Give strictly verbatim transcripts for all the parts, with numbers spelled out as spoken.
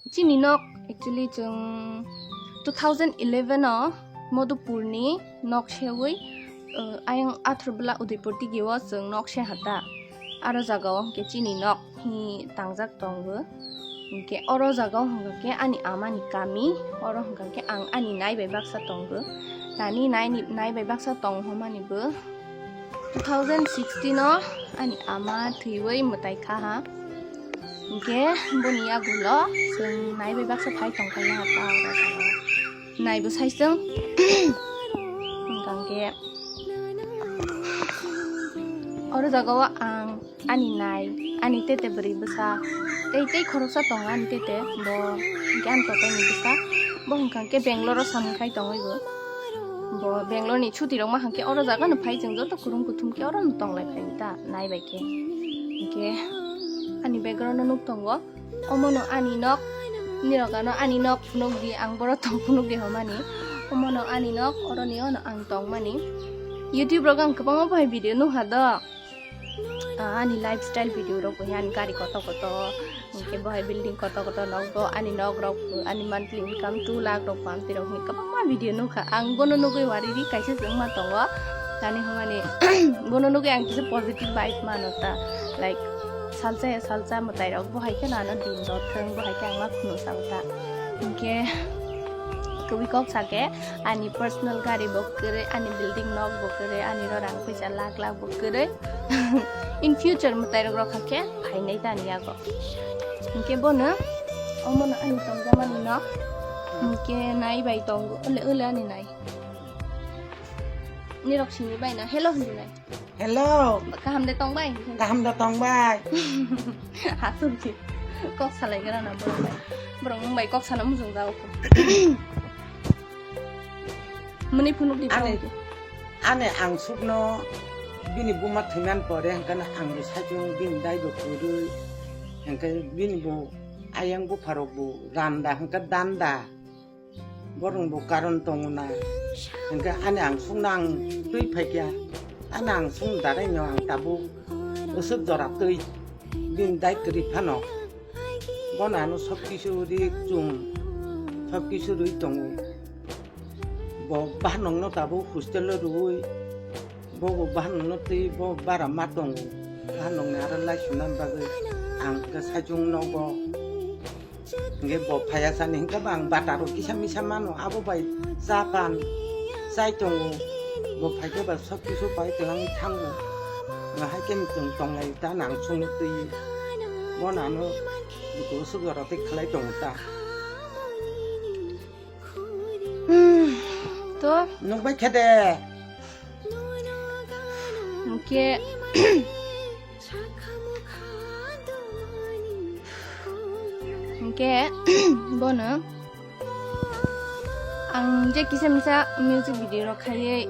Chini nok actually chwng two thousand eleven o Madhupur ni nok sewi, uh, ayang athar bwla Udaipur tigi o chwng nok se hata. Aro jaga o hwnkhe chini nok hi tangjak tongo. Hwnkhe oro jaga o hwnkha khe ani ama ni kami, oro hwnkha khe ang ani nai bai baksa tongo. Nani nai ni, nai bai baksa tong hwnmani bo two thousand sixteen o ani ama thwiwi mwtai kha ha. Hwnkhe boni yagulo chwng nai bai baksa phai tong kha ha ta oro jaga o. Nai bo sai chwng. Hwnkha khe oro jaga o ang ani nai, ani tete bwrwi bwsa, tei, tei khoroksa tongo ani tete, bo hwnkhe ani totoini bwsa, bo hwnkha khe Bangalore o samung khai tongwi bo. Bo Bangalore ni chuti rok ma hwnkhe oro jaga no phai, chwng joto kurum kuthum khe oro no tonglai phai ta, nai bai khe. Hwnkhe ani background o nuk tongo, omo no ani nok, nirok ano ani nok phunuk di, ang boro tong phunuk di hwnmani, omo no ani nok, oro ni ono ang tongmani. YouTube rok ang kwbangma bahai video nukha do. Ah, ani lifestyle video rok bo, ani gari koto koto, hwnkhe bo hai building koto koto nok bo, ani nok rok bo, ani monthly income two lakh rok bo, amtwi rok hwnwi kwbangma video nukha. Ang bono nugwi wariri kaisa se wngma tongo, tani hwnmani bono nugwi ang kisa positive vibe mano ta, like, salsa ya salsa mwtai rok bo hai kheno ano din rok thwng, bo hai khe ang ma khunu sao ta. Hwnkhe kwbui kok sakhe ani personal gari bo kwrwi, ani building nok bo kwrwi, ani ro rang puisa lakh lakh bo kwrwi. In future mwtai rok rok kha khe phainai tani yago. Hwnkhe bono omono ani tongjakmani no hwnkhe nai bai tongo, ole ole ani nai. Nirok sini bai na hello hinwi nai. Hello. Kaham de tong bai? Kaham da tong bai. Hasuk ji. Kok salai gra na borok bai. Borok nung bai kok sana mujung jao. Mani phunuk di. Ani, ani ang sukno bini buma thwiman pore hwnkhe ang bo saichung bini dai bo kwrwi hwnkhe bini bo ayang bupharok bo randa hwnkhe danda. Borok bo karon tongo na hwnkhe ani ang sukno ang twi phaikha ani ang suk darai no ang tabuk bwswk jora twi bini dai kwrwi phano. Bono ano sob kisu ri chwng, sob kisu rwi tongo. Bo bahanokno tabuk hostel o rwui, bo bo bahanokno twi bo bara ma tongo. Bahanokni aro lai suna bagwi ang khe saichung nogo. Hwnkhe bo phaiya sani hwnkhe bo ang bata rok kisa misa mano, abo bai cha pan chai tongo. Bo phaikhe ba sob kisu pai twlang thango. Haikhe chwng tonglai ta nang sungwi twi. Bono ano bwswk jora tei khlai tongo ta. Hmm, to? Nukbai khe de. Hwnkhe, hwnkhe, bono ang je kisa misa music video rok khaiwi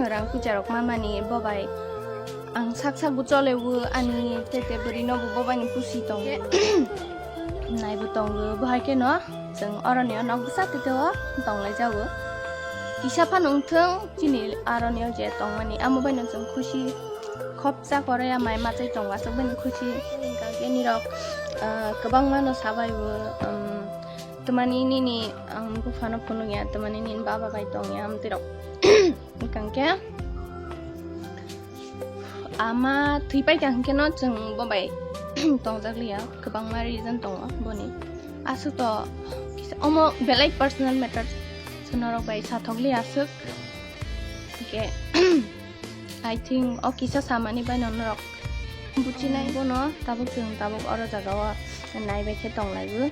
rang puisa rok mamani bo bai. Ang sak sak bo chole o ani tete bwrwi no bo bobai ni pusi tongo. Nai bo tongo bo hai khe no chwng oro ni o nok bwsa tete o tong lai jago. Kisa phano wng thung chini aro ni o je tong mani amo bai no chwng khusi khopsa kore ya mai ma chai tongo aswk bai no khusi. Hwnkhe nini rok, ah, kwbangma no sabai o, um, twmani nini ang bupha no phunuk ya, twmani nini baba bai tong ya, amtwi rok. Hwnkhe ama thwi paikha hwnkhe no chwng bo bai tongjak liya, kwbangma reason tongo boni. Aswk to kisa omo belai personal matter, chwng norok bai sathok liya aswk. Hwnkhe I think o kisa samani bai no norok buchinai bono tabuk chwng tabuk oro jaga o nai bai khe tong lai bo.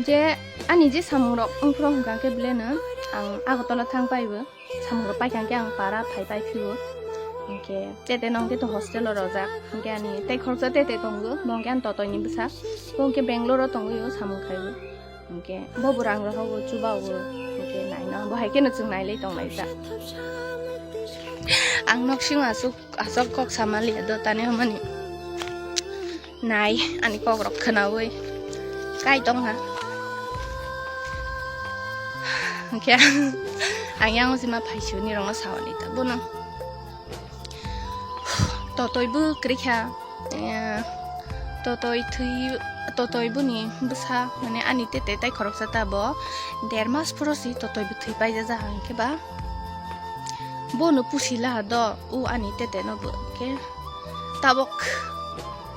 Je ani je samung rok wngphuru hwnkha khe belai no ang Agartala thang pai bo. Samung rok paikha hwnkhe ang para phai pai phio. Hwnkhe tete no hwnkhe to hostel o rojak. Hwnkhe ani tei khoroksa tete tongo. Bo hwnkhe ani totoi ni bwsa. Bo hwnkhe Bangalore o tongwi o samung khai o. Hwnkhe bo bo rang rohor o chuba o. Hwnkhe nai no. Bo hai kheno chwng nai lai tong lai ta. Ang nok sing aswk, aswk kok sama liya do tani hwnmani. Nai, ani kok rok khwnawi kai tong ha. Hwnkhe ang yang sima phaisuni rokno sawani ta bono. Totoi bo kwrwi kha, eh, Totoi thwi, totoi boni bwsa, mane ani tete tai khoroksa ta bo der mas phoro si totoi bo thwi paijak ja hwnkhe ba bono pusi laha do u ani tete no bo khe tabok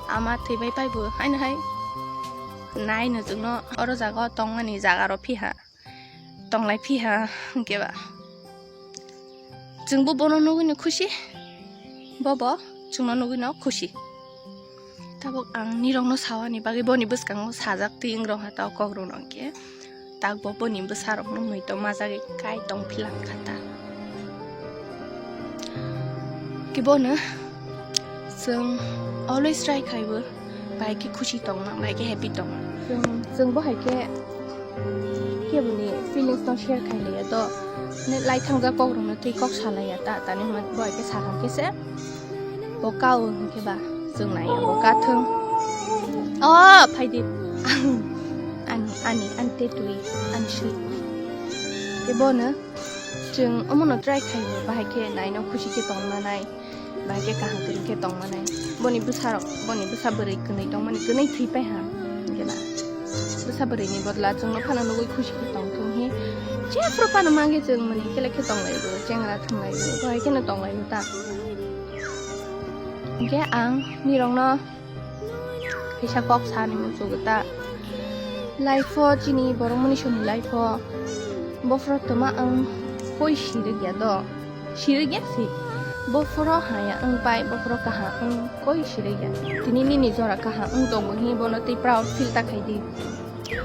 ama thwi bai pai bo haino hai nai no chwngno oro jaga o tongmani jaga rok phiha. Tonglai phiha hwnkhe ba. Chwngbo bono nugwino khusi, bobo chwngno nugwino khusi. Tabuk ang nirokno sawani bagwi boni bwskango sajak twi wng rok ha ta o kokrokno hwnkhe. Takbo boni bwsarokno muitu majagwi kai tong philang kha ta. Kibono chwng always try khaibo. Bahai khe khusi tongma, bahai khe happy tongma. Chwng, chwng bo hai khe keboni feelings no share khai laiya to. Ne lai thangjak kok rok no twi kok sa laiya ta, tani hwnba bo hai khe sakha khe se bo ka o hwnkhe ba chwng naiya bo ka thwng. O phai di. Ani, ani, ani tetwi, ani sweet. Khe bono chwng omo no try khai bahai khe nai no khusi khe tong manai. Bahai khe kaham kwrwi khe tong manai. Boni bwsarok, boni bwsa bwrwi kwnwi tong mani, kwnwi thwi pai ha. Hwnkhe na bwsa bwrwini bodla chwngno phano nugwi khusi khe tong thung hi. Jephru phano mangkhe chwng mani kele khe tong lai bo, chengra thung lai bo, bahai kheno tong lai bo ta. Hwnkhe ang nirokno kaisa kok sani muchungo ta. Life o chini borok mani soni life o bophro toma ang koi sirikya do. Sirikya si. Bophro haya wng pai, bophro kaham wng koi sirikya. Tini nini jora kaham wng tongo hi bono tei proud feel ta khai di.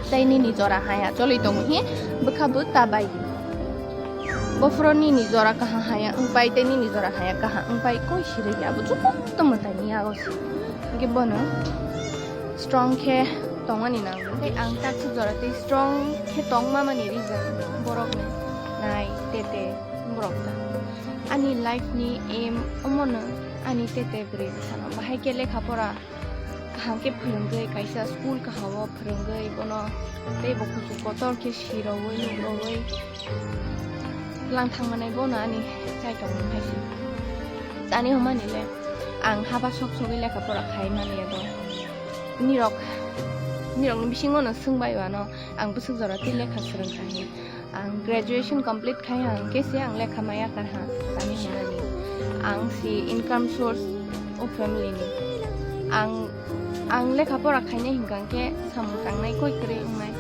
Tei nini jora haya choli tongo hi bwkha bo ta bai di. Bophro nini jora kaham haya wng pai tei nini jora haya kaham wng pai koi sirikya bo joto mwtai ni yago si. Hwnkhe bono strong khe tongmani nango. Tei ang taksuk jora tei strong khe tongma mani reason borokni nai tete borok ta. Ani life ni aim omono ani tete bwrwi bwsano bahai khe lekha pora kaham khe phwrwngwi kaisa school kaham o phwrwngwi bono tei bo kuchuk kotor khe sirogwi nukrogwi lang thangmanai bono ani chai tongmung hai se. Tani hwnmani le ang haba sok sogwi lekha pora khai mani abo. Nirok, nirokni bisingo no swngbai o ano ang bwswk jora tei lekha swrwng kha hin. Ang graduation complete khai ha hwnkhe se ang lekha maya kar ha tani hwnmani. Ang si income source o family ni. Ang, ang lekha pora khainai hwnkha hwnkhe samung tangnai koi kwrwi wngnai.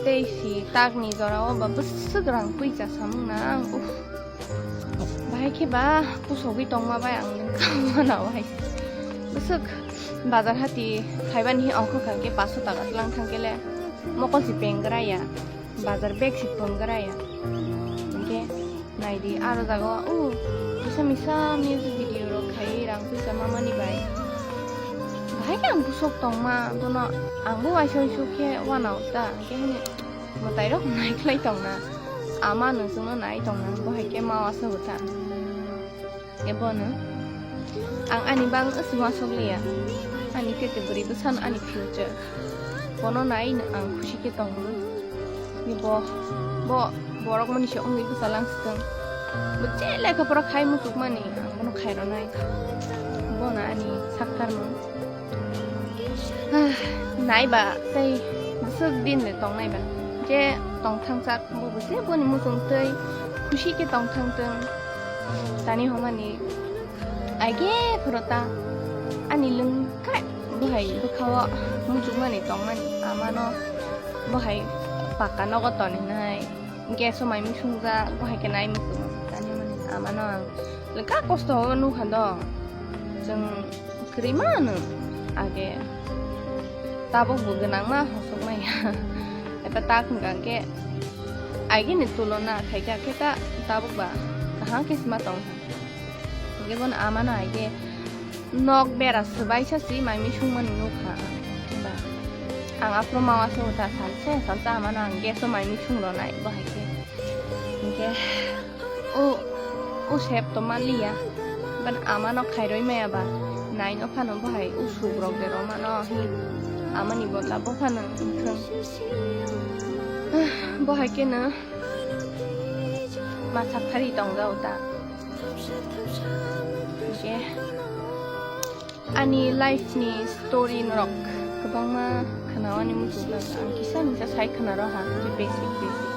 Tei si takni jora o ba bwswk rang puisa samung na ang, uff. Bahai khe ba kusogwi tongma bai ang nung kha mano hai. Bwswk bazar hati khaibani hi ongkha kha hwnkhe paanch sho taka tlang thang khe le mokol si peng gra ya. Bazar bag si pung gra ya. Hwnkhe nai di aro jaga o, o kisa misa music video rok khai rang puisa mamani bai. Bahai khe ang bwswk tongma, bono ang bo waisa waisa khe uanao ta, hwnkhe hwnwi mwtai rok nai khlai tongna. Ama no chwngno nai tongna, bo hai khe ma uasago ta. Ebono ang ani bang si uasok liya. Ani tete bwrwi bwsano ani future. Bono nai no ang khusi khe tongwi. Bo, bo borok mani se wngwi bwsa lang swtwng. Bo je lekha pora khai muchukmani ang bono khai rwnai. Bono ani saktarno. Ah, naiba tei bwswk din de tongnai ba. Je tong thangchak bo bo je boni muchung tei khusi khe tong thangtwng. Tani hwnmani aige phuru ta ani lwngkha bohai bwkhao muchukmani tongmani amano bohai pakka nogo toninai. Gas o mai mui sungjak, bo hai khe nai muchungo. Tani hwnmani amano ang lekha kosto o nukha do. Chwng kwrwi ma hwno age tabuk bo gwnang ma hosok maya. Eba tak hwnkha khe age ni tulona khaikha khe ta tabuk ba kaham khe sima tongkha. Hwnkhe bono amano age nok bera swbaisa si mai mui sungmani nukha ang. Hwnba ang aphuru ma uasago ta salsa salsa amano ang gas o mai mui sung rwnai bo hai khe. Hwnkhe o, o sep tongma liya. Ban amano khairoi maya ba nai no phano bo hai o sukrok de rw mano hi amani bodla bo phano wngthwng. Bo hai khe no ma sak phari tong jao ta. Hwnkhe ani life ni story norok Kwbangma khwnao ani muchungma, ang kisa misa sai khwnaro ha, je basic basic.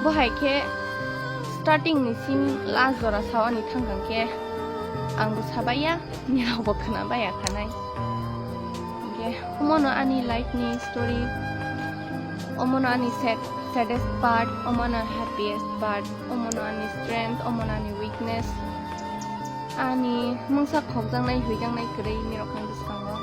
Bo hai khe starting ni simi last jora sao ani thangkang khe ang bo sabaiya, nirok bo khwnabaiya khanai. Hingkhe omono ani life ni story, omono ani sad, saddest part, omono happiest part, omono ani strength, omono ani weakness. Ani mungsa khokjaknai, huijaknai kwrwi nirokni bwskango.